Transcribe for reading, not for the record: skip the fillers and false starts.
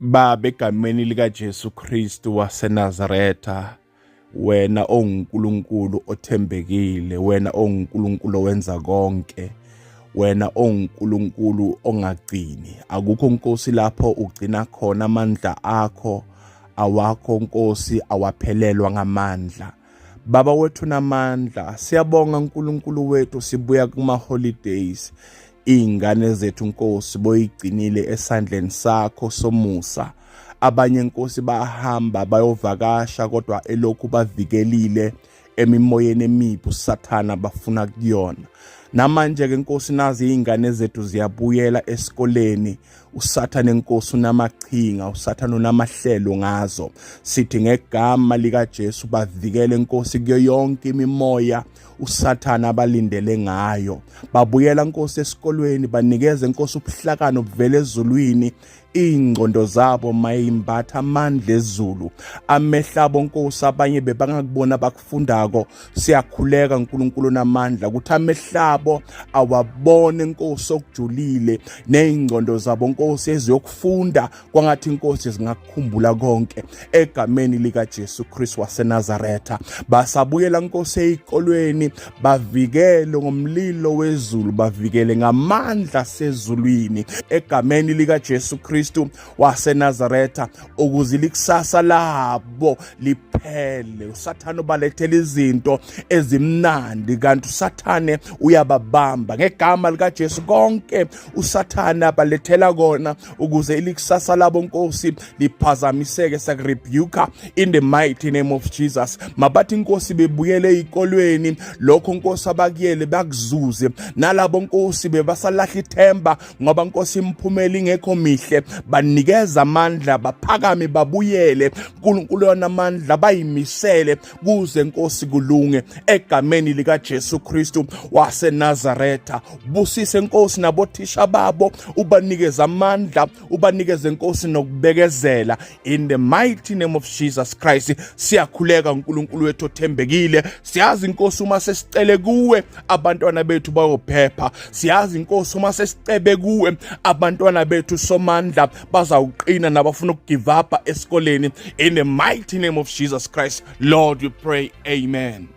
Baba, egameni likaJesu Kristu waseNazaretha, wena onguNkulunkulu othembekile, wena onguNkulunkulu owenza konke, wena onguNkulunkulu ongagcini. Akukho Nkosi lapho ugcina khona amandla akho, awakho Nkosi awaphelelwa ngamandla. Baba wethu namandla, siyabonga uNkulunkulu wethu, sibuya kuma holidays. Iy'ngane zethu Nkosi boyigcinile esandleni sakho somusa. Abanye Nkosi bahamba bayovakasha kodwa elokhu bavikelile emimoyeni emibi uSathana bafuna kuyona. Namanje ke Nkosi nazi iy'ngane zethu ziyabuyela esikoleni. Usathane Nkosi unamaqhinga, usathane unamahlelo ngazo. Sithi ngegama likaJesu bavikele Nkosi kuyo yonke imimoya usathana abalindele ngayo. Babuyela Nkosi esikolweni, banikeze Nkosi ubuhlakani obuvela ezulwini. Iy'ngqondo zabo mayimbatha amandla ezulu, amehlo abo Nkosi abanye bebangakubona abakufundako. Siyakhuleka uNkulunkulu namandla ukuthi amehlo abo awabone Nkosi okujulile, ney'ngqondo zabo Nkosi eziyokufunda kwangathi Nkosi zingakukhumbula konke egameni likaJesu Kristu waseNazaretha. Basabuyela Nkosi ezikolweni, bavikele ngomlilo wezulu, bavikele ngamandla sezulwini egameni likaJesu Kristu waseNazaretha, ukuze likusasa labo liphele. uSathane ubalethela izinto ezimnandi kanti uSathane uyababamba ngegama likaJesu. Konke uSathane abalethela kona ukuze ilikusasa labo Nkosi liphazamiseke, sakurebuka in the mighty name of Jesus. Mabathi Nkosi bebuyele ezikolweni, lokho Nkosi abakuyele bakuzuze, nalabo Nkosi bebasalahla ithemba ngoba Nkosi imiphumela ingekho mihle, banikeza amandla baphakame babuyele. uNkulunkulu yonamandla bayimisele kuze Nkosi kulunge egameni likaJesu Kristu waseNazaretha. Busise Nkosi nabothisha babo, ubanikeze amandla, ubanikeze Nkosi nokubekezela in the mighty name of Jesus Christ. Siyakhuleka uNkulunkulu wethu othembekile, siyazi Nkosi uma sesicele kuwe abantwana bethu bayophepha. Siyazi Nkosi uma sesicebe kuwe abantwana bethu somandla bazawuqina nabafuna ukugive up esikoleni in the mighty name of Jesus Christ. Lord, we pray, amen.